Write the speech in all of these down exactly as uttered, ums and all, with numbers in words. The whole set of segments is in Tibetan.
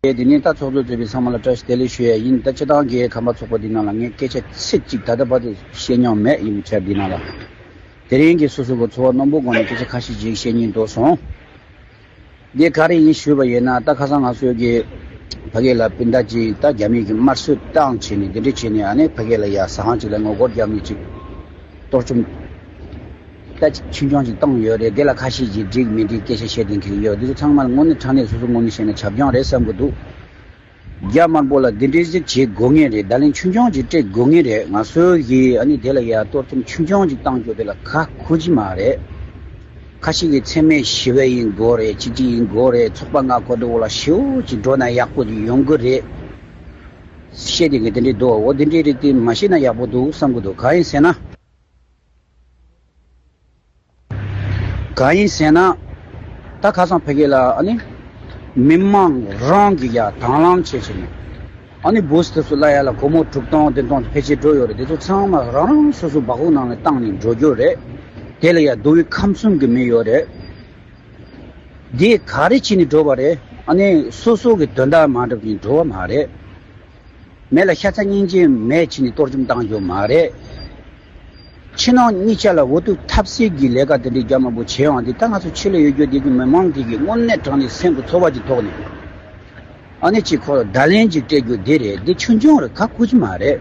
དེ་ནས་ད་ཚོགས་གཙོ་གཙོས་པའི་ཚང་མ་ལ་བཀྲ་ཤིས་བདེ་ལེགས་ཞུ་ཡ་ཡིན། ད་སྤྱིར་བཏང་གི་ཁམས་པ་ཚོགས་པ་འདི་ནང་ལ་ངས་སྐད་ཆ་ཚིག་གཅིག་ད་ལྟ་བར་དུ་བཤད་མྱོང་མེད། ཡིན་ཆ་འདི་ནང་ལ་དེ་རིང་གི་སོ་སོ་གི་ཚོར་བ་རྣོན་པོ་སྒོ་ནས་སྐད་ཆ་ཁ་ཤས་ཅིག་བཤད་སྙིང་འདོད་སོང་། འདི་ག་རེ་ཡིན་ཞུས་པ་ཡིན་ན། ད་ཁ་སང་ང་ཚོའི་གི་ཕ་གི་ལ་སྤུན་ཟླ་ཅིག་ད་རྒྱ་མི་གི་དམར་གསོད་བཏང་བྱས་ནས་འདི་འདྲ་བྱས་ནས། ཨ་ནི་ཕ་གི་ལ་ཡ་ཟ་ཁང་ཅིག་ལ་ངོ་རྒོལ་རྒྱག་མི་ཅིག་གཏོར་བཅོམ་ད་ཆུང་ཆུང་ཅིག་བཏང་ཡོད་རེད། དེ་ལ་ཁ་ཤས་ཀྱིས་འགྲིག་མི་འགྲིག་སྐད་ཆ་བཤད་བསྡད་མཁན་ཡོད། འདི་ཚོ་ཚང་མ་ལ་དངོས་གནས་དྲང་གནས་སོ་སོ་ངོས་ནས་བཤད་ན་བྱབ་ལྗོངས་རེད་བསམ་གི་འདུག་རྒྱ་དམར་པོ་ལ་འདི་འདྲའི་ཟིག་བྱེད་དགོས་ངེས་རེད། བརྡ་ལན་ཆུང་ཆུང་ཅིག་སྤྲད་དགོས་ངེས་རེད། ང་ཚོའི་གི་ཨ་ནི་དེ་ལ་ཡ་གཏོར་བཅོམ་ཆུང་ཆུང་ཅིག་བཏང་རྒྱུ་དེ་ལ་ཁག་ཁུར་གྱི་མ་རེད། ཁ་ཤས་ཀྱིས་འཚེ་མེད་ཞི་བ་ཡིན་དགོས་རེད། གཅིག་གཅིག་ཡིན་དགོས་རེད། ཚོགས་པ་ལྔ་གོ་སྒྲིག་འོག་ལ་ཞེ་པོ་ཅིག་འགྲོ་ན་ཡག་པོ་ཅིག་ཡོང་གི་རེད། བཤད་དེ་གི་དེ་འདྲའི་འདུག་འོ་དེ་འདྲའི་རིགས་དེ་མ་བཤད་ན་ཡག་པོ་འདུག་བསམ་གི་འདུག་གང་ཡིན་ཟེར་ན། གང་ཡིན་ཟེར་ན། ད་ཁ་སང་ཕ་གི་ལ་ཨ་ནི་མི་མང་རང་གི་ཡ་དང་བླངས་བྱས་བྱས་ནས། ཨ་ནི་བུ་སི་དེ་ཚོ་ལ་ཡ་ལ་སྒོར་མོ་དྲུག་སྟོང་བདུན་སྟོང་ཕལ་ཆེར་འགྲོ་ཡོད་རེད། དེ་ཚོ་ཚང་མ་རང་རང་སོ་སོ་སྦ་ཁུག་ནང་ནས་བཏང་ནས་འགྲོ་རྒྱུ་རེད། དེ་ལ་ཡ་མདོ་དབུས་ཁམས་གསུམ་གྱི་མི་ཡོད་རེད། འདི་ག་རེ་བྱས་ནས་འགྲོ་བ་རེད། ཨ་ནི་སོ་སོ་གི་དོན་དག་མ་འགྲུབ་ནས་འགྲོ་བ་མ་རེད། མི་ལ་ཤ་ཚ་སྙིང་རྗེ་མེད་བྱས་ནས་གཏོར་བཅོམ་བཏང་རྒྱུ་མ་རེད། ཕྱི་ནང་གཉིས་ཆ་ལ་འུ་ཐུག་འཐབ་སའི་གི་ལས་ཀ་དེ་འདྲའི་རྒྱ་དམར་པོ་བྱེད་ཡོང་དེ། ད་ང་ཚོ་ཕྱི་ལ་ཡོད་རྒྱུ་དེ་གི་མི་མང་དེ་གི་དངོས་གནས་དྲང་གནས་སེམས་ཀྱི་ཚོར་བ་ཅིག་ཐོག་ནས། ཨ་ནི་ཅིག་ཁོ་བརྡ་ལན་ཅིག་སྤྲད་རྒྱུ་དེ་རེད། འདི་ཆུང་ཆུང་རེད། ཁག་ཁུར་གྱི་མ་རེད།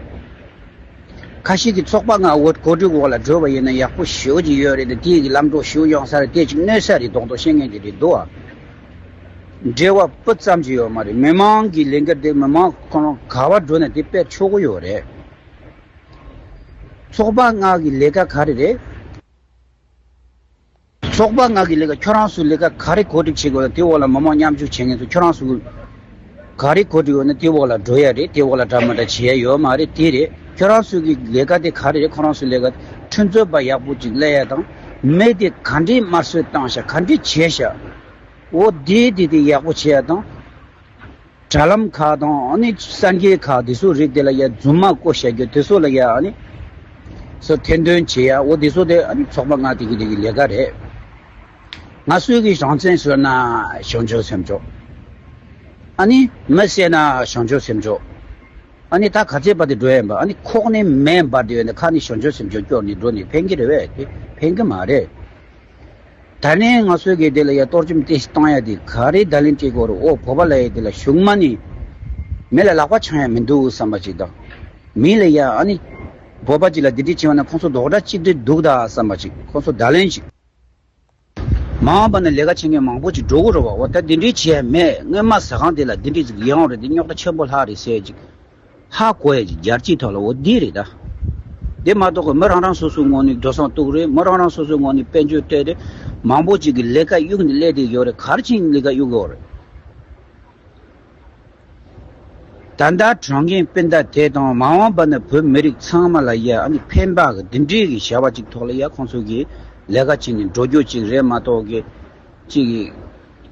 ཁ་ཤས་ཀྱིས་ཚོགས་པ་ལྔ་འོ་གོ་སྒྲིག་འོག་ལ་འགྲོ་བ་ཡིན་ན་ཡག་པོ་ཞེ་པོ་ཅིག་ཡོད་རེད། དེ་དེའི་གི་ལམ་འགྲོ་ཞེ་པོ་ཡོང་ས་རེད། དེ་ཅིག་གནོད་ས་རེད་མདོག་མདོག་བཤད་མཁན་དེ་རེད་འདུག་ཨ། འབྲེལ་བ་སྤུ་ཙམ་ཅིག་ཡོད་མ་རེད། མི་མང་གི་ལས་འགུལ་དེ་མི་མང་ཁོ་རང་ག་བར་འགྲོ་ན་དེ་སྤེལ་ཆོག་གི་ཡོད་རེད། ཚོགས་པ་ལྔ་གི་ལས་ཀ་ག་རེ་རེད། ཚོགས་པ་ལྔ་གི་ལས་ཀ་ཁྱོད་རང་ཚོའི་ལས་ཀ་ག་རེ་གོ་སྒྲིག་བྱེད་དགོས་ལ་དེའི་འོག་ལ་མི་མང་མཉམ་ཞུགས་བྱེད་མཁན་ཚོ་ཁྱོད་རང་ཚོ་ག་རེ་གོ་སྒྲིག་ཡོད་ན་དེའི་འོག་ལ་འགྲོ་ཡ་རེད། དེའི་འོག་ལ་འདྲ་མི་འདྲ་བྱེད་ཡ་ཡོད་མ་རེད། དེ་རེད། ཁྱོད་རང་ཚོའི་གི་ལས་ཀ་དེ་ག་རེ་རེད། ཁོ་རང་ཚོའི་ལས་ཀ་ཁྲིམས་རྩོད་པ་ཡག་པོ་ཅིག་སླེབས་ཡ་དང་། མི་དེ་ག་འདྲའི་དམར་གསོད་བཏང་ཤག་ག་འདྲའི་བྱས་ཤག་འོ་དེ་དེ་དེ་ཡག་པོ་བྱེད་ཡ་དང་། དྲ་ལམ་ཁག་དང་ཨ་ནི་གསར་འགྱུར་ཁག་དེ་ཚོ་རིགས་དེ་ལ་ཡ་རྫུན་མ་བཀོད་བཞག་རྒྱུ་དེ་ཚོ་ལ་ཡ་ཨ་ནི་སོ་ཐེར་འདོན་བྱེད་ཡ། འོ་དེ་ཚོ་དེ་ཨ་ནི་ཚོགས་པ་ལྔ་དེ་གི་དེ་གི་ལས་ཀ་རེད། ང་ཚོའི་གི་རང་བཙན་ཟེར་ན་བྱང་ཆུབ་སེམས་མཆོག་ཨ་ནི་མི་ཟེར་ན་བྱང་ཆུབ་སེམས་མཆོག་ཨ་ནི་ད་ག་ཚད་བར་དུ་འགྲོ་ཡ་ཡིན་པ། ཨ་ནི་ཁོག་ནས་མེ་འབར་དུ་ཡོད་ནས་ཁ་ནས་བྱང་ཆུབ་སེམས་མཆོག་སྐྱོར་ནས་འགྲོ་ནས་ཕན་གི་རེད་བས། དེ་ཕན་གི་མ་རེད། ད་ནས་ང་ཚོའི་གི་དེ་ལ་ཡ་གཏོར་བཅོམ་དེ་བཏང་ཡ་དེ་ག་རེ་བརྡ་ལན་སྤྲད་དགོས་རེད། འོ་བོད་པ་ལ་ཡ་དེ་ལ་གཞུག་མ་ནས་མི་ལ་ལག་པ་འཆང་ཡ་མི་འདུག་བསམ་པ་ཅིག་དང་། མི་ལ་ཡ་ཨ་ནི་བོད་པ་ཅིག་ལ་དེ་འདྲས་བྱས་པ་ན་ཁོང་ཚོ་རྡོག་སྒྲ་གཅིག་སྒྲིལ་འདུག་ད་བསམ་པ་ཅིག་ཁོང་ཚོ་བརྡ་ལན་ཞིག་མ་འོངས་པ་ན་ལས་ཀ་བྱེད་མཁན་མང་པོ་ཅིག་འགྲོ་གི་རེད་བ། འོ་ད་དེ་འདྲས་བྱས་མེད། སྔོན་མ་ཟ་ཁང་དེ་ལ་དེ་འདྲས་ཅིག་ཡོང་རེད། དེ་རྙོག་དྲ་ཆེན་པོ་ལྷག་རེད་ཟེར་ཅིག་ཧ་གོ་ཡ་ཅིག་རྒྱལ་སྤྱིའི་ཐོག་ལ་འོ་འདི་རེད་ད། དེ་མ་གཏོགས་གི་མི་རང་རང་སོ་སོའི་ངོས་ནས་འགྲོ་སོང་གཏུག་རེད། མི་རང་རང་སོ་སོའི་ངོས་ནས་དཔལ་འབྱོར་སྤྲད་རེད། མང་པོ་ཅིག་གི་ལས་ཀ་གཡུག་ནས་སླེབས་བསྡད་ཡོད་རེད། ག་རེ་བྱས་ནས་ལས་ཀ་གཡུག་ཡོད་རེད། ད་ལྟ་དྲང་གནས་སྤུན་ཟླ་དེ་དང་མ་འོངས་པ་ན་བོད་མི་རིགས་ཚང་མ་ལ་ཡ་ཨ་ནི་ཕན་པ་གི་འདི་འདྲའི་གི་བྱ་བ་ཅིག་ཐོག་ལ་ཡ་ཁོང་ཚོ་གི་ལས་ཀ་བྱས་ནས་འགྲོ་རྒྱུ་ཅིག་རེད་མ་གཏོགས་གི་ཅིག་གི་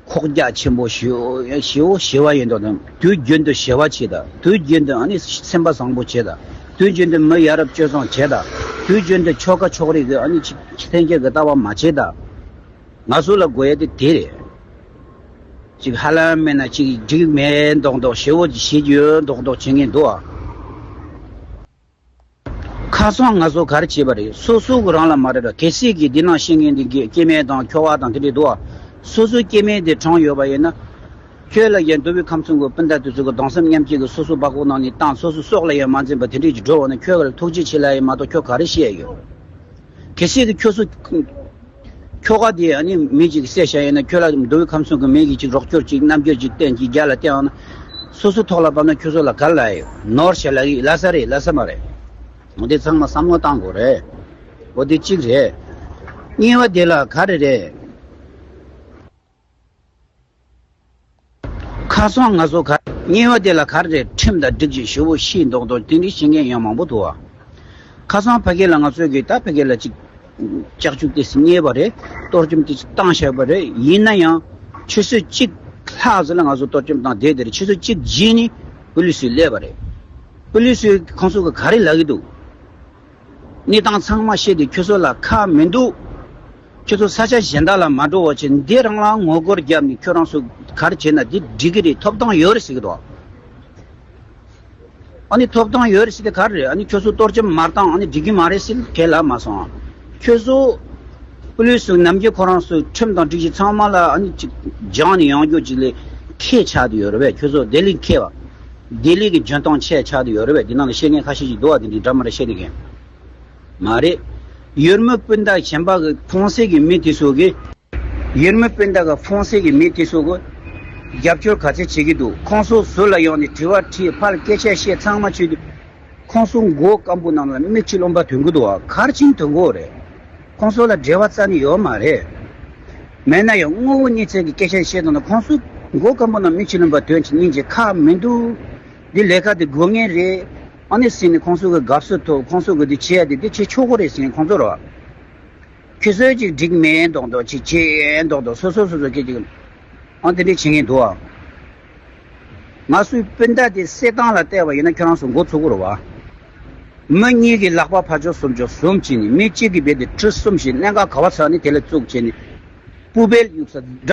ཁོག་རྒྱ་ཆེན་པོ་ཞེ་པོ་ཞེ་པོ་ཞེ་པོ་ཡིན་མདོག་དང་། དུས་རྒྱུན་དུ་ཞི་བ་བྱེད་དང་། དུས་རྒྱུན་དུ་ཨ་ནི་སེམས་པ་བཟང་པོ་བྱེད་དང་། དུས་རྒྱུན་དུ་མི་ཡ་རབས་སྤྱོད་བཟང་བྱེད་དང་། དུས་རྒྱུན་དུ་ཆོལ་ཁ་ཕྱོགས་རིས་ཀྱི་ཨ་ནི་ཅིག་ལྷན་སྐྱེས་ཀྱི་ལྟ་བ་མ་བྱེད་དང་། ང་ཚོ་ལ་དགོས་ཡ་དེ་དེ་རེད། ཅིག་ཧ་ལམ་མེད་ན་ཅིག་འགྲིག་མེད་མདོག་མདོག་ཞེ་པོ་ཅིག་བྱེད་རྒྱུ་མདོག་མདོག་བྱེད་མཁན་འདུག་ཨ། ཁ་སང་ང་ཚོ་ག་རེ་བྱས་པ་རེད། སོ་སོ་གི་རང་ལ་མ་རེད་པ། གལ་སྲིད་ཀྱི་འདི་ནང་བཤད་མཁན་འདི་གི་སྐྱེ་དམན་དང་ཁྱོ་ག་དང་དེ་འདྲས་འདུག་ཨ། སོ་སོའི་སྐྱེ་དམན་དེ་གྲངས་ཡོད་པ་ཡིན་ན། ཁྱོད་ལ་ཡང་མདོ་དབུས་ཁམས་གསུམ་གྱི་སྤུན་ཟླ་དེ་ཚོ་གི་གདུང་སེམས་མཉམ་སྐྱེད་ཀྱི་སོ་སོ་སྦ་ཁོག་ནང་ནས་བཏང་། སོ་སོ་སྲོག་ལ་ཡང་མ་འཛེམ་པ་དེ་འདྲས་ཀྱི་འགྲོ་བ་ན་ཁྱོད་ལ་ཐུགས་རྗེ་ཆེ་ལབ་ཡ་མ་གཏོགས་ཁྱོད་ག་རེ་བཤད་ཡ་ཡོད། གལ་སྲིད་ཀྱི་ཁྱོད་ཚོ། ཁྱོ་ག་དེ་ཨ་ནི་མི་གཅིག་བསད་བཞག་ཡིན་ན་ཁྱོད་ལ་མདོ་དབུས་ཁམས་གསུམ་གྱི་མི་གིས་གཅིག་རོགས་སྐྱོར་གཅིག་རྣམ་འགྱུར་གཅིག་བསྟན་གཅིག་རྒྱ་ལ་བསྟན་ཡོང་ན། སོ་སོ་ཐོག་ལ་བབས་ན་ཁྱོད་ཚོ་ལ་ག་ལ་ཡོད། ནོར་བྱས་ལ་ཡི་ལ་ས་རེད་ལ་ས་མ་རེད། འོ་དེ་ཚང་མ་བསམ་བློ་བཏང་དགོས་རེད། འོ་དེ་གཅིག་རེད། གཉིས་པ་དེ་ལ་ག་རེ་རེད། ཁ་སང་ང་ཚོ་ག་གཉིས་པ་དེ་ལ་ག་རེ་རེད། ཁྲིམས་དང་སྒྲིག་གཞི་ཞེ་པོ་ཤེས་མདོག་མདོག་དེ་འདྲའི་བྱེད་མཁན་ཡང་མང་པོ་འདུག་ཨ། ཁ་སང་ཕ་གི་ལ་ང་ཚོས་གི་ད་ཕ་གི་ལ་ཅིག་ལྕགས་ཅུག་དེ་རྙེད་པ་རེད། གཏོར་བཅོམ་དེ་བཏང་བཞག་པ་རེད། ཡིན་ན་ཡང་ཆུ་ཚོད་གཅིག་ལྷག་ཙམ་ལ་ང་ཚོ་གཏོར་བཅོམ་བཏང་བསྡད་དེ་རེད། ཆུ་ཚོད་གཅིག་རྗེས་ནས་པུ་ལི་སུ་སླེབས་པ་རེད། པུ་ལི་སུས་ཁོང་ཚོ་གི་ག་རེ་ལབ་ཀྱི་འདུག་གནས་སྟངས་ཚང་མ་ཤེས་ཏེ་ཁྱོད་ཚོ་ལ་ཁག་མི་འདུག་ཁྱོད་ཚོ་ས་ཆ་གཞན་དག་ལ་མ་འགྲོ་བ་བྱས། འདི་རང་ལ་ངོ་རྒོལ་བརྒྱབ་ནས་ཁྱོད་རང་ཚོ་ག་རེ་བྱས་ན་འདི་འགྲིག་གི་རེད། ཐོབ་ཐང་ཡོད་རེད་ཟེར་གི་འདུག་ཨ་ནི་ཐོབ་ཐང་ཡོད་རེད་ཟེར་དེ་ག་རེ་རེད། ཨ་ནི་ཁྱོད་ཚོ་གཏོར་བཅོམ་མ་བཏང་ཨ་ནི་འགྲིག་གི་མ་རེད་ཟེར་ཁས་ལབ་མ་སོང་། ཁྱོད་ཚོ་པུ་ལིས་ཚོ་ནམ་རྒྱུན་ཁོ་རང་ཚོའི་ཁྲིམས་དང་སྒྲིག་གཞི་ཚང་མ་ལ་ཨ་ནི་ཅིག་སྦྱངས་ནས་ཡོང་རྒྱུ་ཅིག་ལས་ཁས་ཆགས་བསྡད་ཡོད་རེད་པས། ཁྱོད་ཚོ་ལྡི་ལི་མཁས་པ། ལྡི་ལི་གི་འཇོན་ཐང་ཆེ་ཆགས་བསྡད་ཡོད་རེད་པས། འདི་ནང་ལ་བཤད་མཁན་ཁ་ཤས་ཤིག་འདུག་བ། འདི་འདྲའི་འདྲ་མ་འདྲ་བཤད་བསྡད་མཁན་མ་རེད། ཡུལ་མི་སྤུན་ཟླ་གཞན་པ་གི་ཕོང་སེ་གི་མི་དེ་ཚོ་གི་ཡུལ་མི་སྤུན་ཟླ་གི་ཕོང་སེ་གི་མི་དེ་ཚོ་གི་རྒྱབ་སྐྱོར་ག་ཚད་བྱེད་ཀྱི་འདུག་ཁོང་ཚོ་ཟུར་ལ་ཡོང་ནས་དྲི་བ་དྲིས། ཕར་སྐད་ཆ་བཤད། ཚང་མ་བྱེད་དུས། ཁོང་ཚོ་མགོ་སྐམ་པོ་ནང་ལ་མིག་ཆུ་རློན་པ་ཐོན་གི་འདུག་བ། ག་རེ་བྱས་ནས་ཐོན་གི་ཡོད་རེད། ཁོང་ཚོ་ལ་འབྲེལ་བ་རྩ་ནས་ཡོད་མ་རེད། མེད་ན་ཡང་དངོས་པོ་གཉིས་ཚན་གྱི་སྐད་ཆ་བཤད་དང་ན། ཁོང་ཚོ་མགོ་སྐམ་པོ་ནང་མིག་ཆུ་རློན་པ་ཐོན་བྱས་སྙིང་རྗེ་ཁག་མི་འདུག་འདི་ལས་ཀ་འདི་དགོས་ངེས་རེད། ཨ་ནི་ཟེར་ནས་ཁོང་ཚོ་གི་དགའ་བསུ་ཐོབ། ཁོང་ཚོ་གི་འདི་བྱེད་ཡ་འདི་འདི་བྱེད་ཆོག་གི་རེད་ཟེར་ནས་ཁོང་ཚོ་རོ། ཁྱོད་ཚོས་ཅིག་འགྲིག་མེད་མདོག་མདོག་ཅིག་བྱེད་མདོག་མདོག་སོ་སོ་སོ་སོ་སྐད་ཅིག་ཨང་དེ་འདྲས་བྱེད་མཁན་འདུག་ཨ། ང་ཚོའི་སྤུན་ཟླ་དེ་བསད་སྟངས་ལ་བལྟས་པ་ཡིན་ན་ཁྱོད་རང་ཚོ་མགོ་ཚོས་ཀྱི་རེད་བ། མི་གཉིས་ཀྱི་ལག་པ་ཕར་ཕྱོགས་ཚུར་ཕྱོགས་བཟུང་བྱས་ནས། མི་གཅིག་གི་རྦད་དེ་གྲི་གསུམ་བྱས། གནད་འགག་ག་བ་ཚར་ནས་དེ་ལ་བཙུགས་བྱས་ནས། པུ་བེལ་གཡུག་ས།